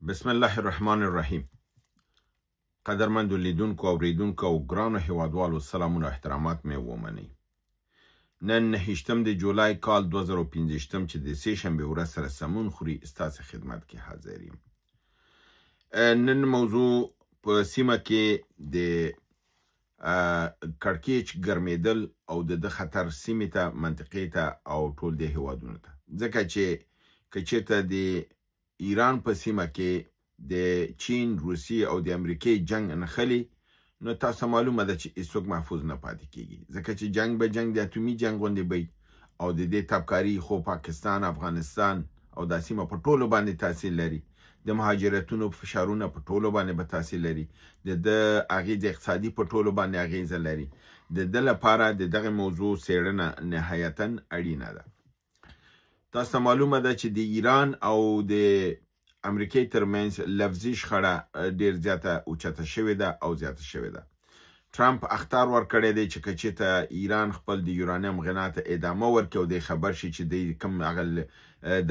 بسم الله الرحمن الرحیم. قدرمندو لیدونکو، اوریدونکو او ګرانو هیوادوالو، سلامونه او احترامات مې ومنئ. نن 29 د جولای کال 2025 چې د سې شنبې ورځ سره سمون خوري، ستاسو خدمت کې حاضر یم. نن موضوع په سیمه کې د کړکېچ ګرمېدل او د ده خطر سیمې ته، منطقې ته او ټول د هیوادونو ته، ځکه چې که چېرته د ایران په سیمه کې د چین، روسیې او د امریکې جنګ نښلي، نو تاسو معلومه ده چې هیڅوک محفوظ نه پاتې کیږي، ځکه چې جنګ به جنګ د اتومي جنګ غوندې به، او د دې تبکاري خو پاکستان، افغانستان او دا سیمه په ټولو باندې تاثیر لري. د مهاجرتونو فشارونه په ټولو باندې به تاثیر لري، د ده اغېز اقتصادي په ټولو باندې اغېزه لري. د ده لپاره د دغه موضوع څېړنه نهایتا اړینه ده. تاسو ته معلومه ده چې د ایران او د امریکې ترمنځ لفظي شخړه ډېر زیاته اوچته شوې ده او زیاته شوې ده. ټرمپ اخطار ورکړی دی چې که چېرته ایران خپل د یورانیم غنا ته ادامه ورکړي او دی خبر شي چې دی کوم هغه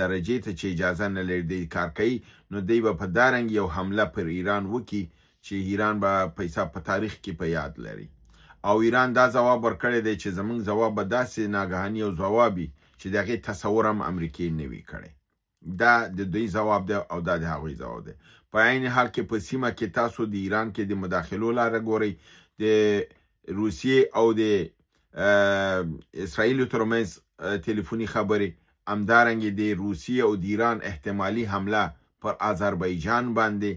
درجې ته چې اجازه نه لري دی کار کوي، نو دی به په دا رنګ یو حمله پر ایران وکړي چې ایران به پیسه په تاریخ کې په یاد لري. او ایران دا ځواب ورکړی دی چې زمونږ ځواب به داسې ناګهاني او ځواب وي چې د هغې تصور هم امریکې نه وي کړی. دا د دوی ځواب دی او دا د هغوی ځواب دی. په عین حال کې په سیمه کې تاسو د ایران کې د مداخلو لاره ګورئ، د روسیې او د اسرائیل ترمنځ تلیفوني خبرې، همدارنګه د روسیې او د ایران احتمالي حمله پر آذربایجان باندې.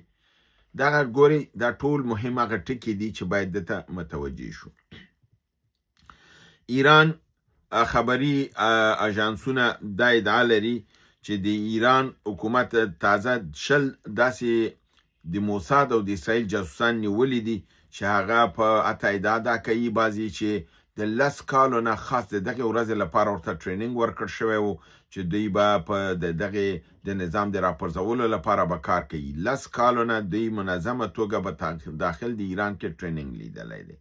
دغه ګورئ، دا ټول مهم هغه ټکي دي چې باید ده ته متوجه شو. ایران خبري اژانسونه دا ادعا لري چې د ایران حکومت تازه 20 داسې د موساد او د اسرائیل جاسوسان نیولي دي چې هغه په حتی ادعا دا کوي بعضې چې د 10 کالو نه خاص د دغې ورځې لپاره ورته training ورکړ شوی و چې دوی به په د دغې د نظام د راپرځولو لپاره به کار کوي. 10 کالو نه دوی منظمه توګه به داخل د ایران کې training لیدلی دی.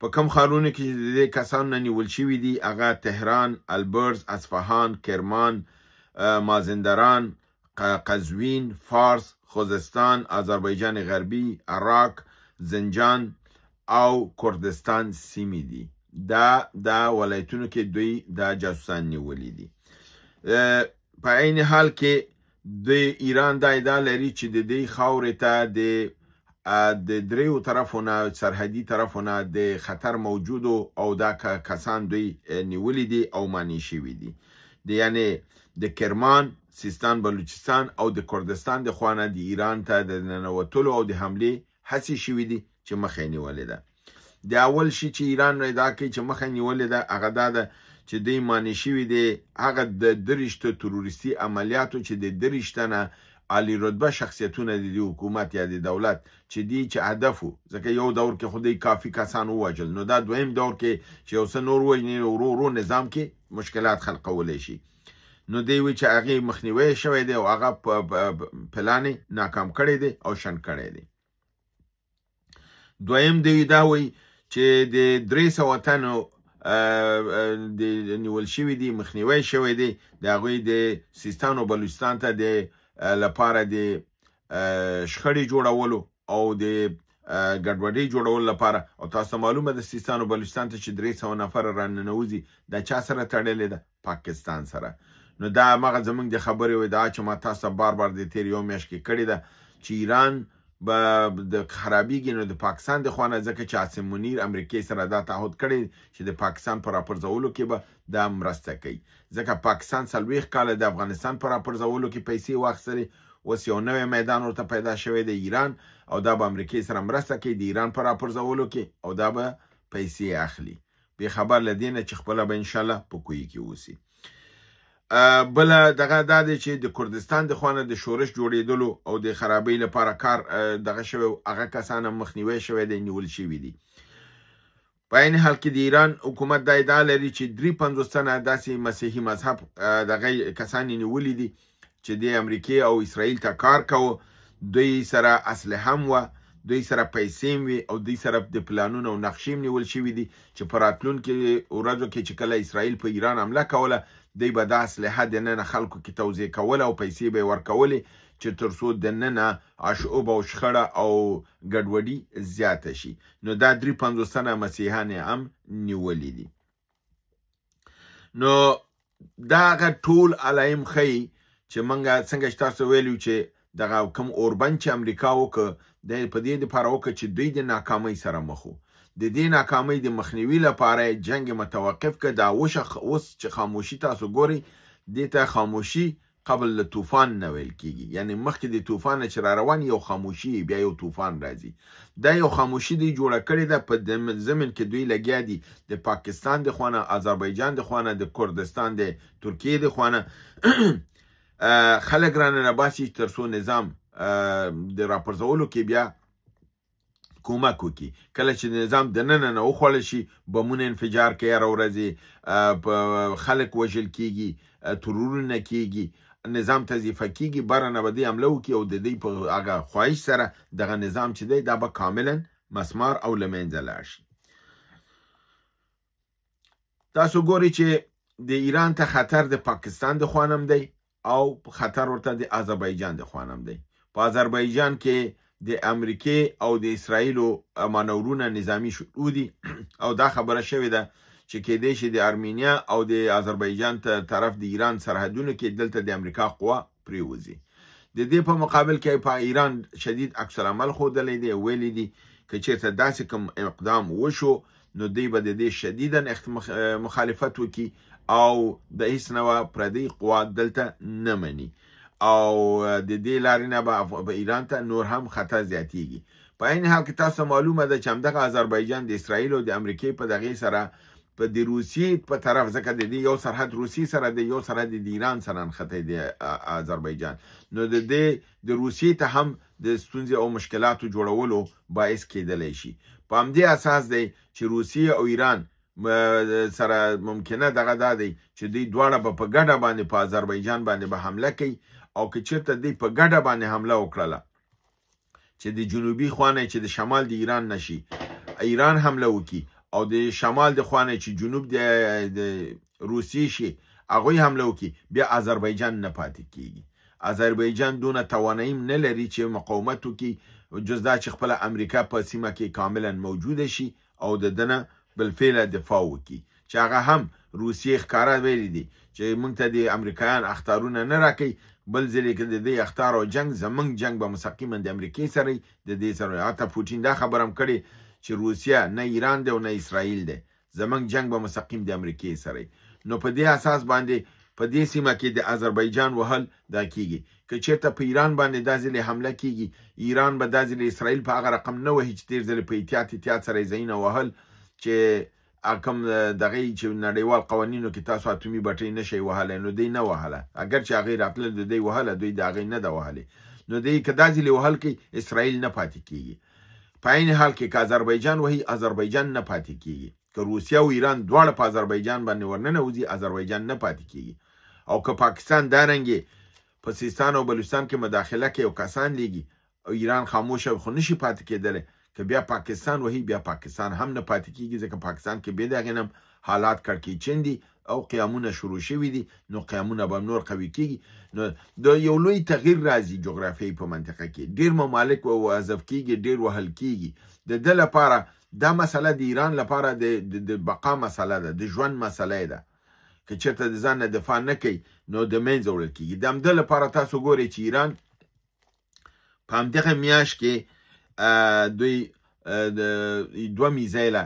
په کوم ښارونو کې چې د دې کسانو نه نیول شوي دي هغه تهران، البرز، اصفهان، کرمان، مازندران، قزوین، فارس، خوزستان، آذربایجان غربي، عراق، زنجان او کردستان سیمې دي. دا ولایتونو کې دوی دا جاسوسان نیولي دي. په عین حال کې دوی ایران دا ادعا لري چې د دې خاورې ته د دریو طرفو نه، سرحدي طرفو نه د خطر موجودو او دا کسان دوی نیولي دي او مانع شوي دي. د یعنې د کرمان، سیستان، بلوچستان او د کردستان د خوا نه د ایران ته د ننوتلو او د حملې هڅې شوي دي چې مخه یې نیولې ده. د اول شي چې ایران ادعا کوي چې مخه یې نیولې ده هغه دا ده چې دوی مانع شوي دي هغه د 23 تروریستي عملیاتو چې د 23 تنه عالي رتبه شخصیتونه د دې حکومت یا د دولت چې دی چې هدف و، ځکه یو دور کې خو دوی کافي کسان ووژل، نو دا دویم دور کې چې یو څه نور وژني ورو ورو نظام کې مشکلات خلقولی شي. نو دی وایي چې هغې مخنیوی شوی دی او هغه پلان یې ناکام کړی دی او شنډ کړی دی. دویم دوی دا وایي چې د 300 تنو د نیول شوي دي، مخنیوی شوی دی د هغوی د سیستان او بلوچستان ته د لپاره د شخړې جوړولو او د ګډوډۍ جوړولو لپاره. او تاسو ته معلومه ده سیستان او بلوچستان ته چې 300 نفره راننوځي دا چا سره تړلې ده؟ پاکستان سره. نو دا هماغه زمونږ د خبرې او ادعا چې ما تاسو ته بار بار د تېر یو میاشت کې کړې ده چې ایران به د خرابیږي نو د پاکستان د خوا نه، ځکه چې عاصم منیر امریکې سره دا تعهد کړی چې د پاکستان په راپرځولو کې به دا مرسته کوي، ځکه پاکستان 40 کاله د افغانستان په راپرځولو کې پیسې واخیستلې، اوس یو نوی میدان ورته پیدا شوی دی ایران، او دا به امریکې سره مرسته کوي د ایران په راپرځولو کې او دا به پیسې اخلي، بې خبر له دې نه چې خپله به انشاءالله په کوی کې اوسي. بله دغه دا دی چې د کردستان د خوا نه د شورش جوړېدلو او د خرابۍ لپاره کار دغه شوی، هغه کسان هم مخنیوی شوی دی، نیول شوي دي. په عین حال کې د ایران حکومت دا ادعا لري چې 53 تنه داسې مسیحي مذهب دغه کسان یې نیولي دي چې د امریکې او اسرائیل ته کار کوه، دوی سره اسلحه هم وه، دوی سره پیسې هم وې او دوی سره د پلانونو او نقشې هم نیول شوي دي چې په راتلونکي ورځو کې چې کله اسرائیل په ایران حمله کوله دوی به دا اسلحه دننه خلکو کې توزیع کوله او پیسې به یې ورکولې چې تر څو دننه آشوب او شخړه او ګډوډي زیاته شي. نو دا 53 تنه مسیحان یې هم نیولي دي. نو دا هغه ټول علایم ښیي چې موږ څنګه چې تاسو ویلي چې دغه کوم اوربند چې امریکا وکړ، د په دې دپاره وکړ چې دوی د ناکامۍ سره مخ وو. د دې ناکامۍ د مخنیوي لپاره یې جنګ متوقف کړ. دا اوس چې خاموشي تاسو ګورئ، دې ته خاموشي قبل له طوفان نه ویل کیږي، یعنی مخکې د طوفان نه چې را روان یو خاموشي، بیا یو طوفان راځي. دا یو خاموشي دوی جوړه کړې ده. په ضمن کې دوی لګیا دي د پاکستان د خوانه، آذربایجان د خوانه، د کردستان د ترکیې د خوانه خلک رانه باسي تر څو نظام د راپرځولو کې بیا کومک وکړي. کله چې نظام دننه نه وخوړل شي، بمونه انفجار کوي هره ورځ، خلک وژل کیږي، ترورونه کیږي، نظام تضعیفه کیږي، بره نه به دوی حمله وکړي او د دوی په هغه خواهش سره دغه نظام چې دی دا به کاملا مسمار او له منځه لاړ شي. تاسو ګورئ چې د ایران ته خطر د پاکستان د خوا نه هم دی او خطر ورته د آذربایجان د خوا نه هم دی. په آذربایجان کې د امریکې او د اسرائیلو مانورونه نظامي شروع دي او دا خبره شوې ده چې کیدای شي د ارمینیا او د آذربایجان طرف د ایران سرحدونو کې دلته د امریکا قوا پریوځي. د دې په مقابل کې په ایران شدید عکس العمل ښودلی دی، ویلي دي که چېرته داسې کوم اقدام وشو نو دوی به د دې شدیداً مخالفت وکړي او د هیڅ نوع پردۍ قوا دلته نه مني او د دې لارې نه به ایران ته نور هم خطر زیاتیږي. په عین حال کې تاسو معلومه ده چې همدغه آذربایجان د اسرائیل او د امریکې په دغې سره په د روسیې په طرف، ځکه د دې یو سرحد روسیې سره دی، یو سرحد د ایران سره نښتی دی آذربایجان، نو د دې د روسیې ته هم د ستونزې او مشکلاتو جوړولو باعث کیدلی شي. په همدې اساس دی چې روسیې او ایران سره ممکنه دغه دا دی چې دوی دواړه به په ګډه باندې په آذربایجان باندې به حمله کوي او که چېرته دوی په ګډه باندې حمله وکړله چې د جنوبي خوا نه چې د شمال د ایران نشي ایران حمله وکړي او د شمال د خوا نه چې جنوب د روسیې شي هغوی حمله وکړي، بیا آذربایجان نه پاتې کیږي. آذربایجان دونه توانایي نه لري چې مقاومت وکړي، جز دا چې خپله امریکا په سیمه کې کاملا موجوده شي او د ده نه بالفعله دفاع وکړي، چې هغه هم روسیې ښکاره ویلي دي چې موږ ته د امریکایان اخطارونه نه راکوي، بل ځلې که د دې اخطار او جنګ زموږ جنګ به مستقیما د امریکې سره وي، د دې سره وي. حتی پوتین دا خبره هم کړې چې روسیه نه ایران دی او نه اسرائیل دی، زموږ جنګ به مستقیم د امریکې سره وي. نو په دې اساس باندې په دې سیمه کې د آذربایجان وهل دا کیږي. که چېرته په ایران باندې دا ځلې حمله کیږي، ایران به دا ځلې اسرائیل په هغه رقم نه وهي چې تېر ځلې په احتیاط احتیاط سره یې ځایونه وهل، چې کوم دغه چې نړیوال قوانینو کې تاسو اتومي بټۍ نه شئ وهلی، نو دوی نه وهله، اګر چې هغې راتلل د دوی وهله، دوی د هغې نه ده وهلې. نو دوی که دا ځلې وهل کوي اسرائیل نه پاتې کیږي. په عین حال کې که آذربایجان وهي آذربایجان نه پاتې کیږي، که روسیه او ایران دواړه په آذربایجان باندې ورننوځي آذربایجان نه پاتې کیږي، او که پاکستان دارنګې په سیستان او بلوچستان کې مداخله کوي او کسان لیږي او ایران خاموشه خو نشي پاتې کېدلی، که بیا پاکستان وهي بیا پاکستان هم نه پاتې کیږي، ځکه پاکستان کې بې د هغې نه هم حالات کړکېچن دي او قیامونه شروع شوي دي، نو قیامونه به نور قوي کیږي. نو د یو لوی تغییر راځي جغرافیایي په منطقه کې، ډېر ممالک وظف کیږي، ډېر وهل کیږي. د ده لپاره دا مسله د ایران لپاره د بقا مسله ده، د ژوند مسله ده، که چېرته د ځان نه دفاع نه کوي نو د منځه وړل کیږي. د همده لپاره تاسو ګورئ چې ایران په همدغه میاشت کې دوی دوه میزایله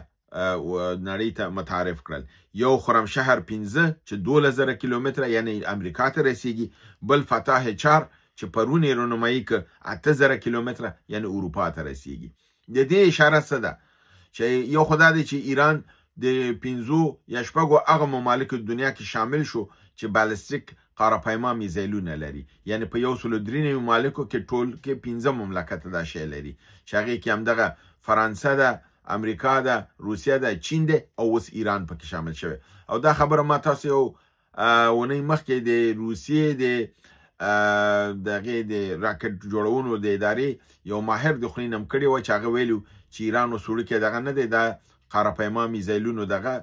نړۍ ته متعارف کړل، یو خرمشهر 5 چې 12,000 کیلومتره یعنی امریکا ته رسیږي، بل فتح 4 چې پرون یې رونمایي که 8,000 کیلومتره یعنی اروپا ته رسیږي. د دې اشاره څه ده؟ چې یو خو دا دی چې ایران د 5 یا 6 هغه ممالکو دنیا کې شامل شو چې بالستیک قاره پیما میزایلونه لري، یعنی په 193 ممالکو کې ټول کې 5 مملکت دا شی لري، چې هغې کې همدغه فرانسه ده، امریکا ده، روسیه ده، چین ده او اوس ایران پکې شامل شوی. او دا خبره ما تاسو یو اونۍ مخکې د روسیې د دغې د راکټ جوړونو د ادارې یو ماهر د خولې نه هم کړې وه چې هغه ویلي چې ایران اوس وړوکی دغه نه دی، دا قاره پیما میزایلونو دغه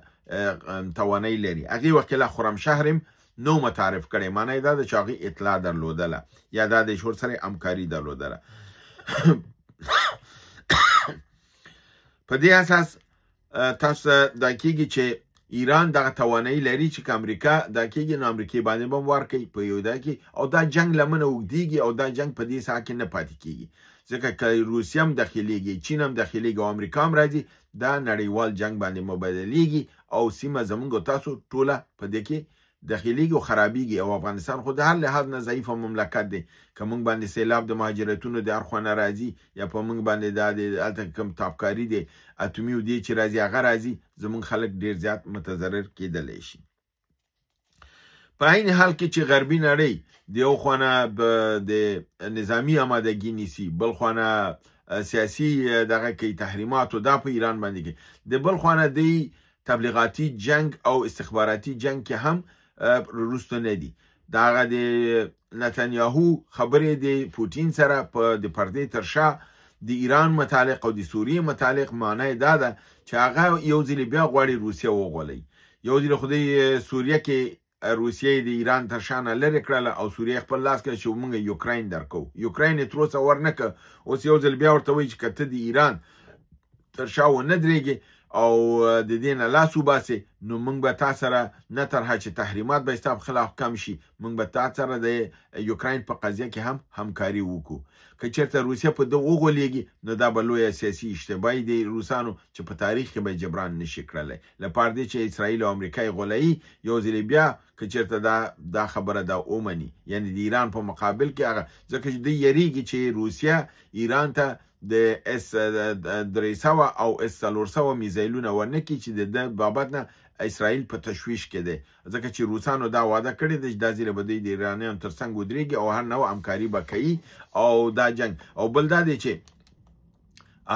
توانایي لري. هغې وخت کې لا خرمشهر هم نو متعارف کړی. معنی دا ده چې هغوی اطلاع درلودله یا دا دی چې ورسره همکاري درلودله. په دې اساس تاسو ته دا کېږي چې ایران دغه توانایي لري چې که امریکا دا کېږي نو امریکې باندې به هم وار کوي په یو دا کې، او دا جنګ لمنه اوږدېږي او دا جنګ په دې ساحه کې نه پاتې کېږي، ځکه که روسیه هم دخیلېږي، چین هم دخیلېږي او امریکا هم راځي، دا نړیوال جنګ باندې مبدلېږي او سیمه زمونږ او تاسو ټوله په دې کې دخیلېږي او خرابېږي. او افغانستان خو د هر لحاظ نه ضعیفه مملکت دی، که مونږ باندې سیلاب د مهاجرتونو د هر خوا نه راځي یا په مونږ باندې دا د هلته کوم تابکاري دی اتومي او دی چې راځي هغه راځي، زمونږ خلک ډېر زیات متضرر کېدلی شي. په عین حال کې چې غربي نړۍ د یو خوا نه د نظامي آمادګي نیسي، بل خوا نه سیاسي دغه کوي تحریمات او دا په ایران باندې کوي، د بل خوا نه دی تبلیغاتي جنګ او استخباراتي جنګ کې هم وروسته نه دي. دغه د نتنیاهو خبرې د پوتین سره په د پردې تر شا د ایران متعلق او د سوریې متعلق، معنی دا ده چې هغه یو ځل بیا غواړي روسیه وغولوي. یو ځل خو دی سوریه کې روسیه د ایران تر شا نه لرې کړله او سوریه خپل لاس کړه چې موږ یوکراین درکو، یوکراین یې تر اوسه ورنه کړ. اوس یو ځل بیا ورته وایي چې که ته د ایران تر شا ونه درېږې او د دې نه لاس وباسې نو موږ به تا سره نه ترها چې تحریمات به ستا په خلاف کم شي، موږ به تا سره د یوکراین په قضیه کې هم همکاري وکړو. که چېرته روسیه په ده وغولېږي نو دا به لویه سیاسي اشتباه دی روسانو چې په تاریخ کې به جبران نشي کړلی. لپاره دې چې اسرائیل او امریکا یې غولوي یو ځل بیا که چېرته دا خبره دا ومني، یعنې د ایران په مقابل کې هغه، ځکه چې دوی یریږي چې روسیه ایران ته د اس 300 او اس 400 میزایلونه ورنه کړي چې د ده بابت نه اسرائیل په تشویش کې دی، ځکه چې روسانو دا وعده کړې ده چې دا ځل به دوی د ایرانیانو تر څنګ ودرېږي او هر نوع همکاري به کوي او دا جنګ. او بل دا دی چې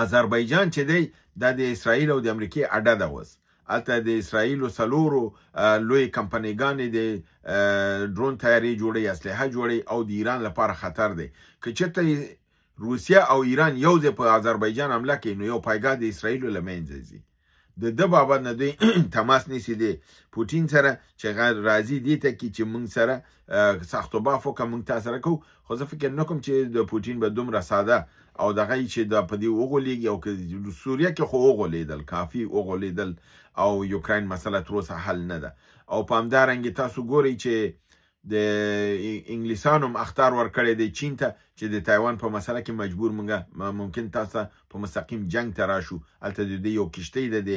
آذربایجان چې دی دا د اسرائیل او د امریکې اډه ده. اوس هلته د اسرائیلو څلورو لوی کمپنیګانې د ډرون طیارې جوړوي، اسلحه جوړوي او د ایران لپاره خطر دی. که چېرته روسیه او ایران یو ځای په آذربایجان حمله کوي نو یو پایګاه د اسرائیلو له منځه ځي. د ده بابت نه دوی تماس نیسي د پوتین سره چې هغه راضي دې ته کړي چې موږ سره سخت و باف وکړه، موږ تا سره کوو. خو زه فکر نه کوم چې د پوتین به دومره ساده او دغه یې چې دا په دې وغولېږي. او که سوریه کې خو وغولېدل، کافي وغولېدل او یوکراین مسله تر اوسه حل نه ده. او په همدارنګې تاسو ګورئ چې د انګلیسانو هم اخطار ورکړی دی چین ته چې د تایوان په مسله کې مجبور مونږ ممکن تاسو ته په مستقیم جنګ ته راشو. هلته د دوی یو کښتۍ ده د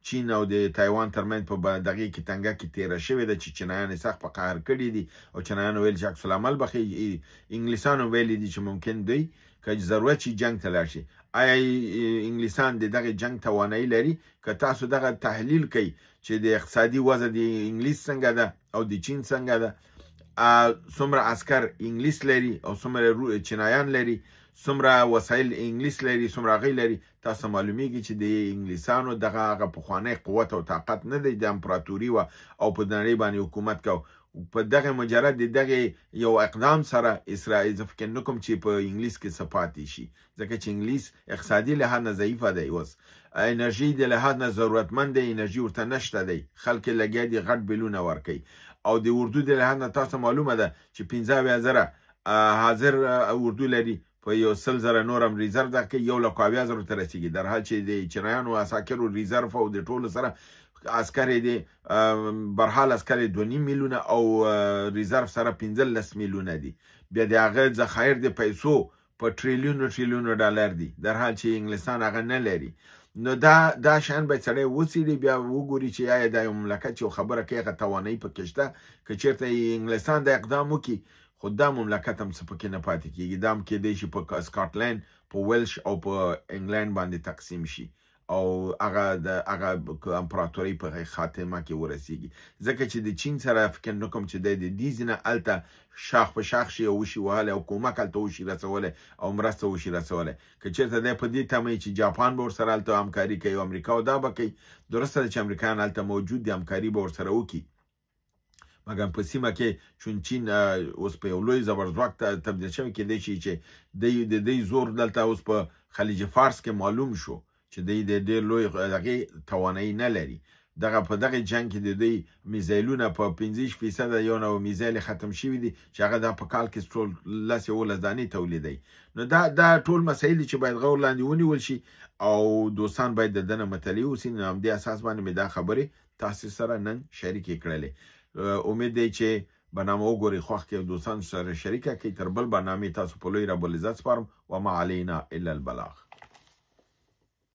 چین او د تایوان ترمنځ په دغې کې تنګه کې تېره شوې ده چې چینایان یې سخت په قهر کړي دي او چینایانو ویل چې عکس العمل به ښیي. انګلیسانو ویلي دي چې ممکن دوی که ضرورت شي جنګ ته لاړ شي. آیا انګلیسان د دغې جنګ توانایي لري؟ که تاسو دغه تحلیل کوئ چې د اقتصادي وضع د انګلیس څنګه ده او د چین څنګه ده، څومره عسکر انګلیس لري او څومره چینایان لري، څومره وسایل انګلیس لري، څومره هغوی لري، تاسو معلومیږي چې د انګلیسانو دغه هغه پخوانی قوت او طاقت نه دی، د امپراتوري وه او په نړۍ باندې حکومت کو. په دغه مجرد د دغه یو اقدام سره اسرائیل زه فکر نه کوم چې په انګلیس کې څه پاتې شي، ځکه چې انګلیس اقتصادي لحاظ نه ضعیفه دی، اوس انرژي د لحاظ نه ضرورتمند دی، انرژي ورته نشته دی، خلک یې لګیا دي غټ بیلونه ورکوي. او د اردو د لحاظ نه تاسو معلومه ده چې 75,000 حاضر اردو لري، په یو 100,000 نور هم ریزرو ده، که 1,70,000 ته رسېږي، در حال چې د چینایانو عساکرو ریزرو او د ټولو سره عسکر یې دی برحال عسکر یې 2.5 میلیونه او ریزرو سره 15 میلیونه دي. بیا د هغه ذخایر د پیسو په ټریلیونو ټریلیونو ډالر دي، در حال چې انګلستان هغه نه لري. نو دا شیان باید سړی وڅېړي، بیا وګوري چې آیا دا یو مملکت چې خبره کوي هغه توانایي پکې شته. که چېرته انګلستان دا اقدام وکړي خو دا مملکت هم څه پکې نه پاتې کېږي، دا هم کېدای شي په سکاټلند، په ویلش او په انګلند باندې تقسیم شي او هغه د هغه امپراتورۍ په خاتمه کې ورسیږي. ځکه چې د چین سره فکر نه کوم چې دی د دې ځای نه هلته شاخ په شاخ شي او وشي وهلی او کومک هلته وشي رسولی او مرسته وشي رسولی. که چېرته دی په دې تمه چې جاپان به ورسره هلته همکاري کوي او امریکا او دا به کوي، درسته ده چې امریکایان هلته موجود دي، همکاري به ورسره وکړي، مګر په سیمه کې چون چین اوس په یو لوی زبرځواک ته تبدیل شوی، کېدای شي چې د دوی زور دلته اوس په خلیج فارس کې معلوم شو چې دوی د ډېر لوی هغې توانایي نه لري. دغه په دغه جنګ کې د دوی میزایلونه په 25 فیصده یو نوع میزایل ختم شوي دي چې هغه دا په کال کې ټول 10 11 دانې تولیدوي. نو دا ټول مسایل دي چې باید غور لاندې ونیول شي او دوستان باید د دنه مطلع اوسي. نو همدې اساس باندې مې دا خبرې تاسو سره نن شریکې کړلې. امید دی چې برنامه وګورئ، خوښ کړئ او دوستانو سره شریکه کړئ. تر بل برنامې تاسو په لوی رب العزت سپارم. وما علینا الا البلاغ.